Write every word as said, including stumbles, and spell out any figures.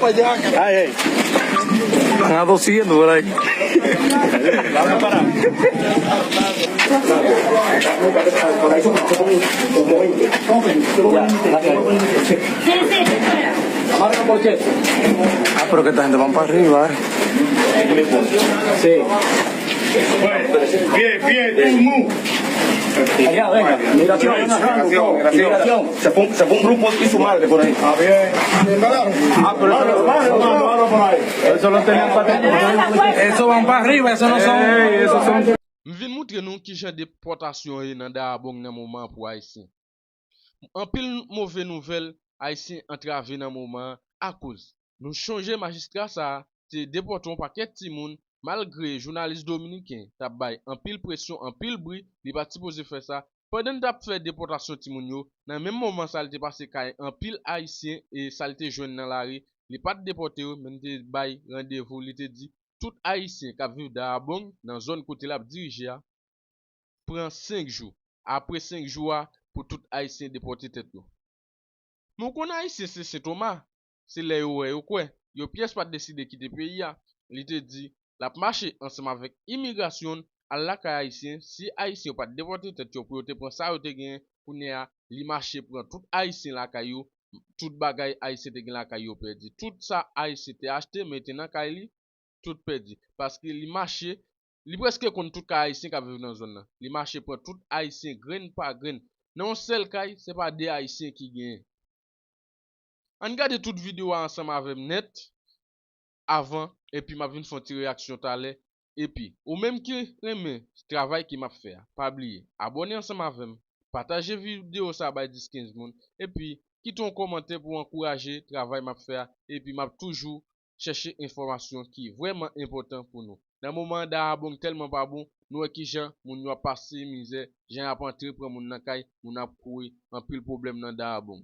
Ay, ay. Están atosiendo por ahí. Ah, pero que esta gente van para arriba, eh. Bien, bien, tú, mu. Allá, venga. Migración, migración. Se fue, un- se fue un grupo y su madre por ahí. Ah, bien. Ah, pero eso lo, eso lo tenían patente. Eso van para arriba, eso no son. Ey, esos son. M vin moutre nou kijan depòtasyon ye nan Dayabong nan moman an pou Ayisyen. Anpil move nouvèl Ayisyen antrave nan moman an akoz nou chonje majistra sa a te depòte yon pakèt timoun malgre jounalis dominiken t ap bay anpil presyon, anpil bri, li pa t sipoze fè sa. Pandan n t ap fè depòtasyon timoun yo, nan menm moman sa a li te pase kay anpil Ayisyen e sa l te jwenn nan lari, li pa t depòte yo, men li te bay randevou, li te di tout Ayisyen k ap viv Dayabong nan zòn kote l ap dirije a, pran senk jou. Apre senk jou a, pou tout Ayisyen depòte tèt yo. Men w konn Ayisyen se Sen Toma, se lè yo wè yo kwè. Yon pyès pa t deside kite peyi a. Li te di l ap mache ansanm avèk imigrasyon al lakay Ayisyen. Si Ayisyen yo pa t depòte tèt yo pou yo te pran sa yo te genyen, kounye a, li mache pran tout Ayisyen lakay yo, tout bagay Ayisyen te gen lakay yo pèdi. Tout sa Ayisyen te achte, mete nan kay li, tout pèdi. Paske li mache, li prèske konn tout kay Ayisyen k ap viv nan zòn nan. Li mache pran tout Ayisyen grenn pa grenn nan yon sèl kay, se pa de Ayisyen ki genyen. Ann gade tout videyo a ansanm avè m nèt avan, epi m ap vin fè yon ti reyaksyon talè. Epi, ou menm ki renmen travay ke m ap fè a, pa bliye abòne ansanm avè m, pataje videyo sa a bay dis kenz moun, epi kite yon kòmantè pou ankouraje travay m ap fè a, epi m ap toujou chèche enfòmasyon ki vrèman enpòtan pou nou. Nan moman an, Dayabong tèlman pa bon, nou wè kijan moun yo ap pase mizè, jan y ap antre pran moun nan kay, moun ap kouri, anpil pwoblèm nan Dayabong.